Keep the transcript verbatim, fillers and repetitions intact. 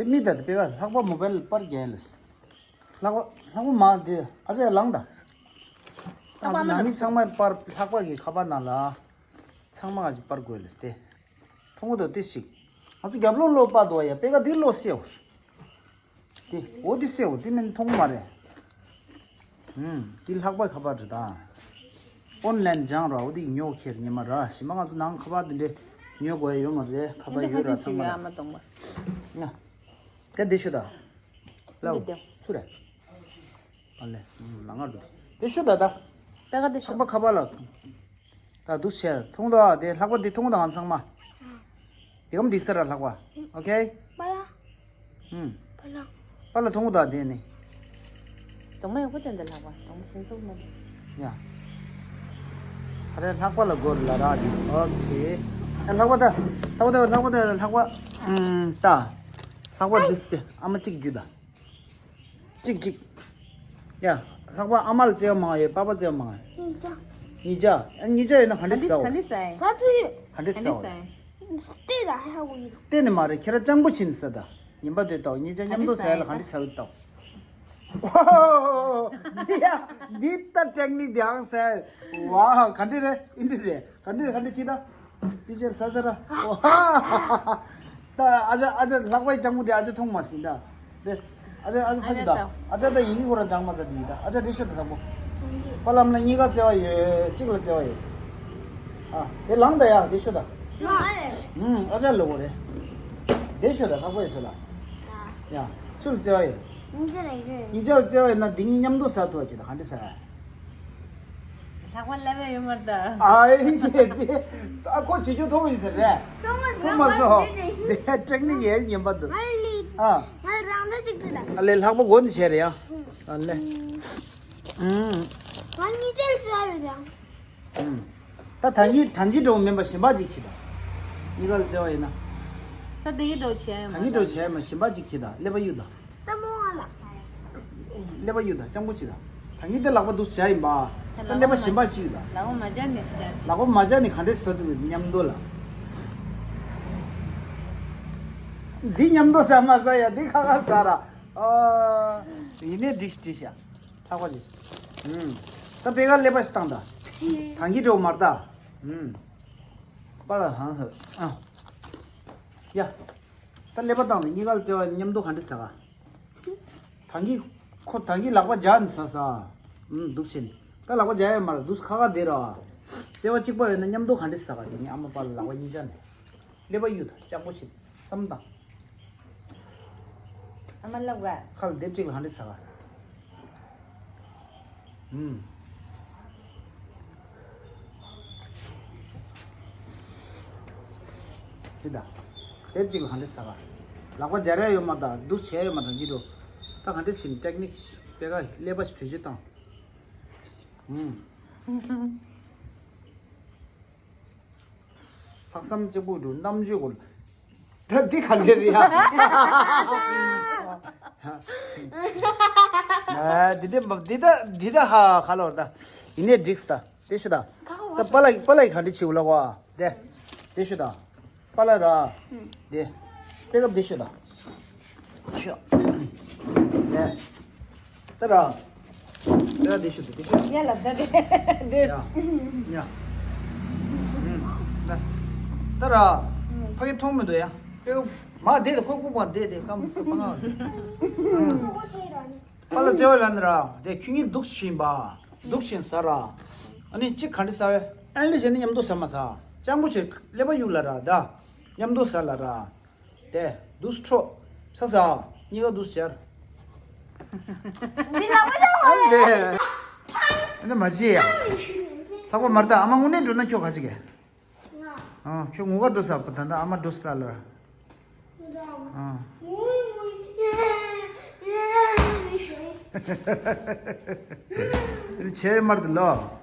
མི་ད་དེ་པེ་ག་ལྷག་པ་མོ་བལ་པར་རྒྱལ་ལ། ལྷག་པ་ལྷག་པ་མ་དེ་ཨ་ཅག་ལངས་ད། ལྷག་པ་ཨ་ནང་མི་ཚང་མ་པར་ལྷག་པ་གི་ཁ་པར་ནང་ལ། ཚང་མ་ག་ཅིག་པར་དགོས་ལ་སྟེ། མཐོང་གི་འདུག་དེ་ཞིག་ང་ཚོ་རྒྱབ་ལོགས་ལོགས་པ་འདུག་ཡ་པེ་ག་དེ་ལོགས་སེའོ། དེ་འོ་དེ་སེའོ་དེ་མིན་མཐོང་མ་རེད། ཨུམ། འདི་ལྷག་པ་ཁ་པར་རེད་ད། ཨོན་ལན་སྦྱང་ར་འོ་དེ་ཉོ་ཁྱེར་ཉི་མ་ར་ཞི་མ་ང་ཚོ་ནང་ཁ་པར་དེ་འདྲས་ཉོ་དགོས་ཡ་ཡོད་མ་རེད་ཁ་པར་ཡོད་ར་ཚང་མ་ལ། ཨ་མ་གཏོང་པ། ང་། སྐད་འདི་ཤོད་ད། ལའོ། འདི་སུ་རེད། ཨ་ལེ། ལ་ང་འགྲོ། འདི་ཤོད་ད་ད། ད་ག་འདི་ཤོད། ལྷག་པ་ཁ་པར་ལ། ད་འདུག་བྱས་མཐོང་དང་དེ་ལྷག་པ་འདི་མཐོང་དང་ང་ཚང་མ། དེ་གམ་འགྲིག་ས་ར་ལྷག་པ། ཨོ་ཁེ། པ་ལ། ཧུམ། པ་ལ། པ་ལ་མཐོང་དང་དེ་ནི། གདོང་མ་ཡག་པོ་དེ་འདི་ལྷག་པ་གདོང་མ་ཤིན་ཙུག་མ་འདུག་ཡ། ཨ་རེ་ལྷག་པ་ལ་སྒོར་ལ་ར་དེ་ཨོ་ཁེ། ཨ་ལྷག་པ་ད། ལྷག་པ་ད་ལྷག་པ་ད་ལྷག་པ། ཨུམ། ད། ལྷག་པ་འདི་སྟེ་ཨ་མ་གཅིག་རྒྱུ་ད། གཅིག་གཅིག་ཡ། ལྷག་པ་ཨ་མ་ལ་བརྩེ་བ་མང་ཡོད་པ་པ་བརྩེ་བ་མང་ཡོད། གཉིས་ཆ། གཉིས་ཆ་ཨ་གཉིས་ཆ་ཡོད་ན་ག་འདྲ་ཟ་འོ། ག་འདྲ་ཟ་ཡ། ཟ་ཐུབ་ཡོད། ག་འདྲ་ཟ་འོ། ག་འདྲ་ཟ་ཡ། ལྟས་ལ་ཧ་གོ་ཡིན། ལྟས་ནི་མ་རེད་ཁྱེད་རང་སྤྱང་པོ་ཕྱིན་ཟ་ད། ཉིན་པ་དེ་ལྟ་བ་གཉིས་ཆ་མཉམ་དུ་ཟ་ཡ་ལ་ག་འདྲ་ཟ་འོ་ལྟ་བ། ཨོ། འདི་ཡ་འདི་ལྟ་ཊེག་ནིག་དེ་ཨང་ཟ་ཡ། ཝ་ག་འདྲ་རེད་ཨིན་འདྲ་རེད། ག་འདྲ་ག་འདྲ་ཅི་ད། འདི་ཅན་ས་ས་ར། ད་ཨ་ཅག་ཨ་ཅག་ལྷག་པའི་ལྕམ་མོ་དེ་ཨ་ཅག་མཐོང་མ་ཟིན་ད། དེ་ཨ་ཅག་ཨ་ཅག་ཕ་གི་ད། ཨ་ཅག་ད་ཡིན་ཁོ་ར་ལྗང་མ་ད་དེ་ཡིན་ད་ཨ་ཅག་དེ་ཤོད་ད་དང་པོ། པ་ལམ་ལ་གཉིས་ཀ་བརྩེ་བ་ཡོད་གཅིག་ལ་བརྩེ་བ་ཡོད། ཨ་དེ་ལངས་ད་ཡ་དེ་ཤོད་ད། ཞུ་མ་རེད། ཨུམ་ཨ་ཅག་ལ་གོ་རེད། དེ་ཤོད་ད་ལྷག་པའི་ས་ལ། ཡ་སུ་ལ་བརྩེ་བ་ཡོད། གཉིས་ཆ་ལ་ཡོད། གཉིས་ཆ་ལ་བརྩེ་བ་ཡོད་ན་འདི་གཉིས་མཉམ་དུ་ཟ་ཐུབ་ཅི་ད་ག་འདྲ་ཟ། ལྷག་པ་ལབ་ཡ་ཡོད་མ་རེད་ད། ཨ་ཡེ་དེ་ཨ་ཁོ་བྱེད་རྒྱུ་མཐོང་ཡིན་ཟེར་རེད། ཁོ་མ་སོ། དེ་ཊེག་ནིག་ཡེ་ཉན་པ་འདུག་ཨ། ང་རང་ད་ཅིག་ཏུ་ད། ཨ་ལེ་ལྷག་པ་མགོ་ནི་བྱས་རེད་ཡ། ཨ་ལེ། ཨུམ། ང་གཉིས་ཆར་ཙི་བ་རེད་ཡ། ཨུམ། ད་ཐང་གི་ཐང་གི་འགྲོ་མིན་པ་གཞན་པ་ཅིག་བྱེད་ད། གཉིས་ཀ་ལ་བརྩེ་བ་ཡིན་ན། ད་དེ་གི་འགྲོ་བྱས་ཡ་མ་ཐང་གི་འགྲོ་བྱས་ཡ་མ་གཞན་པ་ཅིག་བྱེད་ད་ཀླད་པ་གཡུག་ད། ལྟ་མོ་ང་ལ། ཀླད་པ་གཡུག་དང་སྤྱང་པོ་བྱེད་དང་། ད་ངས་དེ་ལག་པ་འདུག་བྱ་ཡིན་པ། ད་ཀླད་པ་གཞན་པ་ཞིག་ཡོད་ལ། ལག་པ་མ་སྦྱར་ནས་སྦྱར། ལག་པ་མ་སྦྱར་ནས་ག་འདྲས་ཟ་འདུག་མཉམ་དུ་ལ། འདི་མཉམ་དུ་ཟ་མ་ཟ་ཡ་འདི་ཁ་ཁ་ཟ་ར། ཨ། ཡིན་ནས་འགྲིག་འགྲིག་ཤག་ཐག་པ་ཅིག་ཨུམ། ད་པེ་ག་ཀླད་པ་ཞིག་བཏང་ད། ཐང་གི་འགྲོ་མར་ད། ཨུམ། པ་ལ་ཧང་ཧ། ཨ། ཡ། ད་ཀླད་པ་བཏང་ནས་གཉིས་ཀ་ལ་བརྩེ་བ་མཉམ་དུ་ག་འདྲ་ཟ་ག་ཐང་གི། ཁོ་ཐང་གི་ལག་པ་སྦྱར་ནས་ཟ་ཟ། ཨུམ་འདུག་ཕྱིན། ད་ལག་པ་སྦྱར་ཡ་མ་རེད་འདུག་ཁ་ཁ་བསྡད་ར། བརྩེ་བ་གཅིག་པ་ཡོད་ན་མཉམ་དུ་ག་འདྲ་ཟ་ག་དེ་ནི་ཨ་མ་པ་ལ་ལག་པ་གཉིས་སྦྱར་ནས། ཀླད་པ་གཡུག་དང་སྤྱང་པོ་བྱེད་བསམ་དང་། ཨ་མ་ལབ་ག་ཁ་ལ་རྡེབ་གཅིག་ལ་ག་འདྲ་ཟ་ག་ཨུམ། དེ་ད། དེབ་ཅིག་ལ་ག་འདྲ་ཟ་ག་ལག་པ་སྦྱར་ཡ་ཡོད་མ་ད་འདུག་བྱས་ཡོད་མ་ད་འདི་འགྲོ། ད་ག་འདྲ་ཞིག་ཊེག་ནིག་པེ་ག་ཀླད་པ་ཞིག་བེད་སྤྱོད་བཏང་། ཨུམ། ལྷག་བསམ་གཅིག་པུ་འགྲོ་རྣམ་དཔྱོད་གོ། ད་འདི་ག་འདྲ་རེད་ཡ། ཨ་འདི་འདྲ་འདི་ད་འདི་ད་ཧ་ག་ལོར་ད། ཡིན་ནའི་འགྲིགས་ད། དེ་ཤོད་ད། ད་པ་ལགས་པ་ལགས་ག་འདྲ་བྱེད་འུ་ལགས་བ། དེ། དེ་ཤོད་ད། པ་ལགས་ར། དེ། པེ་ཀབ་དེ་ཤོད་ད། ཤོད། དེ། ད་ར། དེ་ར་དེ་ཤོད་ད་དེ་ཤོད་ད། ཡ་ལ་ད་དེ་དེ། ཡ། ཡ། ད་ད་ར། ཕ་གི་མཐོང་མི་འདུག་ཡ། པེ་ཀབ་མ་དེ་དེ་ཁོ་ཁུག་པ་དེ་དེ་ཀམ་པ་ང་། པ་ལགས་བརྩེ་བ་ལ་ནི་ར། དེ་ཁྱོད་ཉིད་འདུག་བཞིན་པ། འདུག་བཞིན་ཟ་ར། ཨ་ནི་གཅིག་ག་འདྲ་ཟ་བས། ཨ་ནི་བྱས་ནས་མཉམ་དུ་ཟ་མ་ཟ། སྤྱང་པོ་བྱས་ཀླད་པ་གཡུག་ལ་ར་ད། མཉམ་དུ་ཟ་ལ་ར། དེ་འདུག་འཕྲོ། ཟ་ཟ། གཉིས་ཀ་འདུག་སྦྱར། འདི་ལ་མ་ཨ་ནི་དེ། ཨ་ནི་མ་བྱེད་ཡ། ལྷག་པ་མར་ད་ཨ་མ་དངོས་གནས་འགྲོ་ན་ཁྱོད་ག་ཅིག་གས། ང་། ཨ་ཁྱོད་ངུ་ག་འགྲོ་ས་པ་ད་ད་ཨ་མ་འགྲོ་ས་ལ་ར། ཨ། བྱས་མར་དུ་ལོ།